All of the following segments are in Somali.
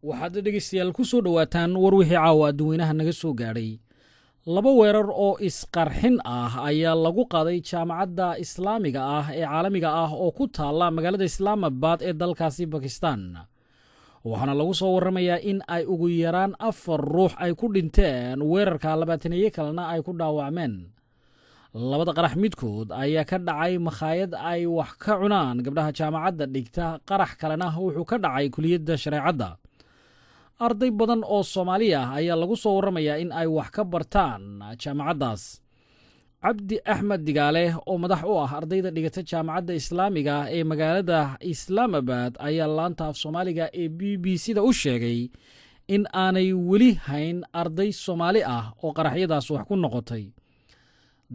Waxaad dhegeystayaal ku soo dhowaataan war wixii caawa adduweynaha naga soo gaadhay. Laba weerar oo isqarxin ah ayaa lagu qaaday Jaamacadda Islaamiga ah ee Caalamiga ah oo ku taalla magaalada Islaamabad ee dalkaasi Bakistan, waxaana lagu soo warramayaa in ay ugu yaraan afar ruux ay ku dhinteen weerarka, 20-eeye kalena ay ku dhaawacmeen. Labada qarax midkood ayaa ka dhacay makhaayad ay wax ka cunaan gabdhaha jaamacadda dhigta, qarax kalena wuxuu ka dhacay kuliyadda shareecadda. Arday badan oo Soomaali ah ayaa lagu soo warramayaa in ay wax ka bartaan jaamacaddaas. Cabdi Axmed Digaale oo madax u ah ardayda dhigata Jaamacadda Islaamiga ee magaalada Islaamabad ayaa laanta af Soomaaliga ee BBC da u sheegay in aanay weli hayn arday Soomaali ah oo qaraxyadaas wax ku noqotay.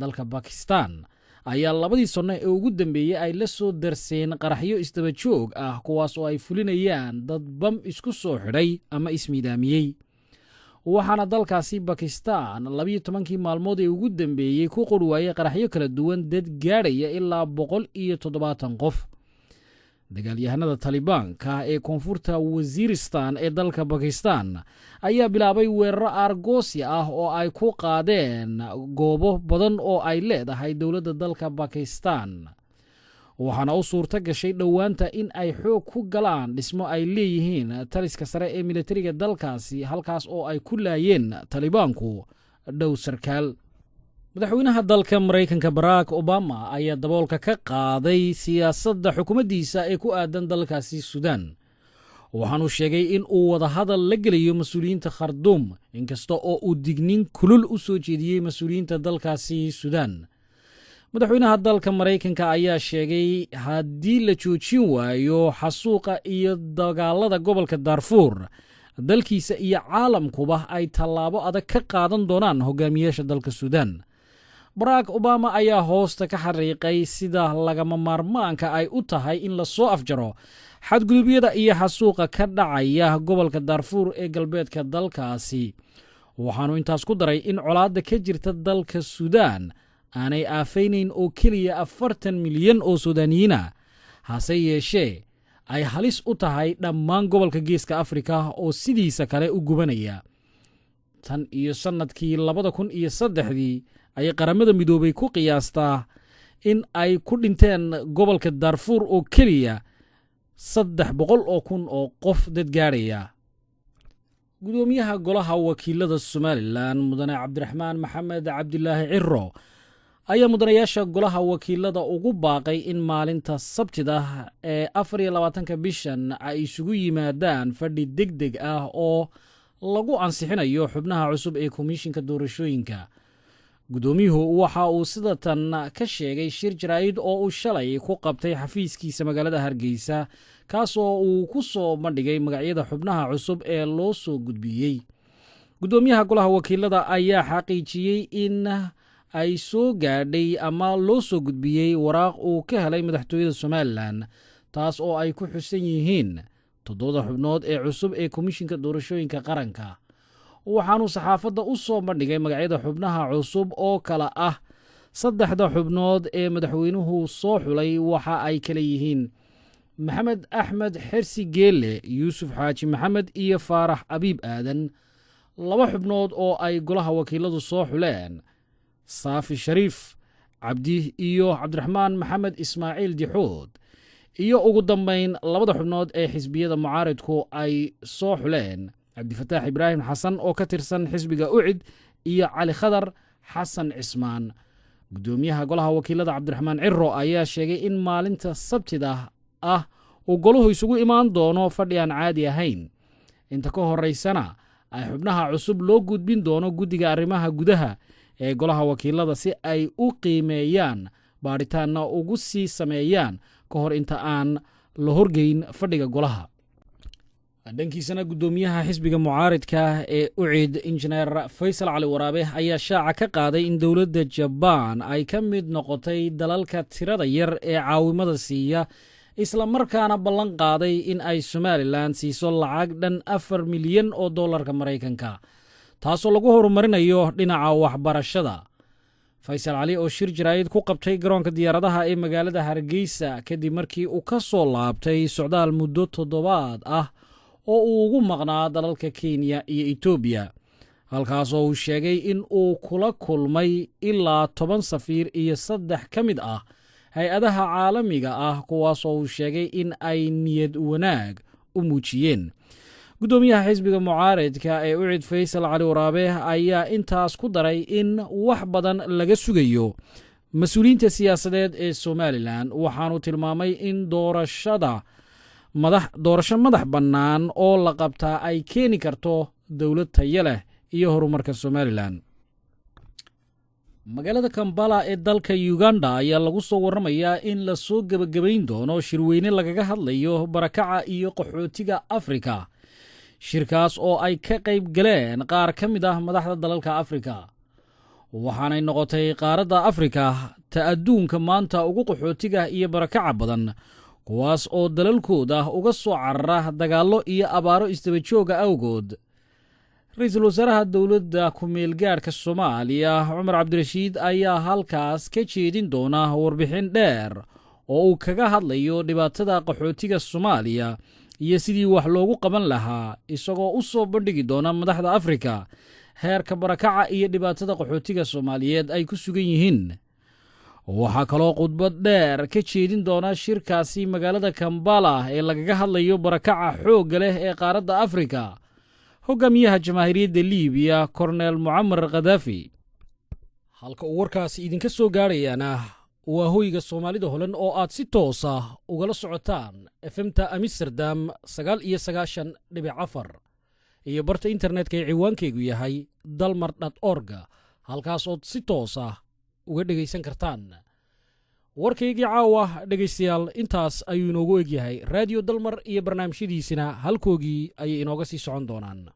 Dalka Bakistan ayaa labadii sanno ee ugu dambeeyey ay la soo darseen qaraxyo isdaba joog ah, kuwaas oo ay fulinayaan dad bam isku soo xidhay ama ismiidaamiyey, waxaana dalkaasi Bakistan 12-kii maalmood ee ugu dambeeyey ku quri waayey qaraxyo kala duwan dad gaadhaya ilaa 170 qof. Dagaalyahanada Talibaanka ee Koonfurta Wasiiristan ee dalka Bakistan ayaa bilaabay weeraro aargoosi ah oo ay ku qaadeen goobo badan oo ay leedahay dowladda dalka Bakistan, waxaana u suurto gashay dhowaanta in ay xoog ku galaan dhismo ay leeyihiin taliska sare ee militariga dalkaasi, halkaas oo ay ku laayeen Talibaanku dhow sarkaal. Madaxweynaha dalka Maraykanka Barack Obama ayaa daboolka ka qaaday siyaasadda xukuumaddiisa ee ku aadan dalkaasi Suudaan, waxaanuu sheegay in uu wadahadal la gelayo mas-uuliyiinta Kharduum, inkasta oo uu digniin kulul u soo jeediyey mas-uuliyiinta dalkaasi Suudaan. Madaxweynaha dalka Maraykanka ayaa sheegay haddii la joojin waayo xasuuqa iyo dagaalada gobolka Daarfuur, dalkiisa iyo caalamkuba ay tallaabo adag ka qaadan doonaan hogaamiyaasha dalka Suudaan. Barack Obama ayaa hoosta ka xariiqay sida lagama maarmaanka ay u tahay in lasoo afjaro xadgudubyada iyo xasuuqa ka dhacaya gobolka Daarfuur ee galbeedka dalkaasi. Waxaanu intaas ku daray in colaadda ka jirta dalka Suudaan aanay aafaynayn oo keliya 40 milyan oo Suudaaniyiina, hase yeeshee ay halis u tahay dhammaan gobolka Geeska Afrika oo sidiisa kale u gubanaya. Tan iyo sannadkii 2003-dii ayay Qaramada Midoobay ku qiyaastaa in ay ku dhinteen gobolka Daarfuur oo keliya 300,000 oo qof dad gaadhaya. Gudoomiyaha Golaha Wakiilada Somalilan, Mudane Cabdiraxmaan Maxamed Cabdilaahi Ciro, ayaa mudanayaasha Golaha Wakiilada ugu baaqay in maalinta Sabtida ee 24-ka bishan ay isugu yimaadaan fadhi deg deg ah oo lagu ansixinayo xubnaha cusub ee komishinka doorashooyinka. Guddoomiyuhu waxa uu sida tan ka sheegay shir jaraa'id oo uu shalay ku qabtay xafiiskiisa magaalada Hargeysa, kaas oo uu ku soo bandhigay magacyada xubnaha cusub ee loo soo gudbiyey. Guddoomiyaha Golaha Wakiilada ayaa xaqiijiyey in ay soo gaadhay ama loo soo gudbiyey waraaq uu ka helay madaxtooyada Somalilan, taas oo ay ku xusan yihiin toddobada xubnood ee cusub ee Komishinka Doorashooyinka Qaranka. Waxaanuu saxaafadda u soo bandhigay magacyada xubnaha cusub oo kala ah: saddexda xubnood ee madaxweynuhu soo xulay waxa ay kala yihiin Maxamed Axmed Xersi Geele, Yuusuf Xaaji Maxamed iyo Faarax Abiib Aadan. Laba xubnood oo ay Golaha Wakiiladu soo xuleen, Saafi Shariif Cabdi iyo Cabdiraxmaan Maxamed Ismaaciil Dixood, iyo ugu dambayn labada xubnood ee xisbiyada mucaaridku ay soo xuleen, Cabdifataax Ibraahim Xasan oo ka tirsan xisbiga UCID iyo Cali Khadar Xasan Cismaan. Guddoomiyaha Golaha Wakiilada Cabdiraxmaan Ciro ayaa sheegay in maalinta Sabtida ah uu goluhu isugu imaan doono fadhi aan caadi ahayn, inta ka horeysana ay xubnaha cusub loo gudbin doono guddiga arrimaha gudaha ee Golaha Wakiilada si ay u qiimeeyaan, baadhitaanna ugu sii sameeyaan ka hor inta aan la horgeyn fadhiga golaha. Dhankiisana, guddoomiyaha xisbiga mucaaridka ee UCID, Injineer Faysal Cali Waraabe, ayaa shaaca ka qaaday in dowladda Jabaan ay ka mid noqotay dalalka tirada yar ee caawimada siiya, isla markaana ballan qaaday in ay Somalilan siiso lacag dhan 4 milyan oo dollarka Maraykanka, taasoo lagu horumarinayo dhinaca waxbarashada. Faysal Cali oo shir jaraa'id ku qabtay garoonka diyaaradaha ee magaalada Hargeysa kadib markii uu ka soo laabtay socdaal muddo toddobaad ah oo uu ugu maqnaa dalalka Kenya iyo Etoobiya, halkaas oo uu sheegay in uu kula kulmay ilaa 10 safiir iyo 3 ka mid ah hay-adaha caalamiga ah, kuwaas oo uu sheegay in ay niyad wanaag u muujiyeen. Guddoomiyaha xisbiga mucaaridka ee UCID, Faysal Cali Waraabe, ayaa intaas ku daray in wax badan laga sugayo mas-uuliyiinta siyaasadeed ee Somalilan, waxaanu tilmaamay in doorashada madax doorasho madax bannaan oo la qabtaa ay keeni karto dowlad tayo leh iyo horumarka Somalilan. Magaalada Kambala ee dalka Uganda ayaa lagu soo warramayaa in lasoo gebagabayn doono shirweyne lagaga hadlayo barakaca iyo qaxootiga Afrika, shirkaas oo ay ka qayb galeen qaar ka mid ah madaxda dalalka Afrika. Waxaanay noqotay qaaradda Afrika ta adduunka maanta ugu qaxootiga iyo barakaca badan, kuwaas oo dalalkooda uga soo carara dagaallo iyo abaaro isdaba jooga awgood. Ra-iisul wasaaraha dowladda ku-meelgaadhka Soomaaliya, Cumar Cabdirashiid, ayaa halkaas ka jeedin doona warbixin dheer oo uu kaga hadlayo dhibaatada qaxootiga Soomaaliya iyo sidii wax loogu qaban lahaa, isagoo u soo bandhigi doona madaxda Afrika heerka barakaca iyo dhibaatada qaxootiga Soomaaliyeed ay ku sugan yihiin. Waxaa kaloo khudbad dheer ka jeedin doona shirkaasi magaalada Kambala ee lagaga hadlayo barakaca xoogga leh ee qaaradda Afrika hogaamiyaha Jamaahiiriyadda Liibiya, Korneel Mucamar Khadaafi. Halka uu warkaasi idinka soo gaadhayaana waa hoyga Soomaalida Holan oo aad si toosa ugala socotaan FM-ta Amsterdam 99.4 iyo barta internetka ee ciwaankeygu yahay dalmar.org, halkaas ood si toosa uga dhegaysan kartaan warkaygii caawa. Dhegaystayaal, intaas ayuu inoogu egyahay. Raadiyo Dalmar iyo barnaamijyadiisina halkoogii ayay inooga sii socon doonaan.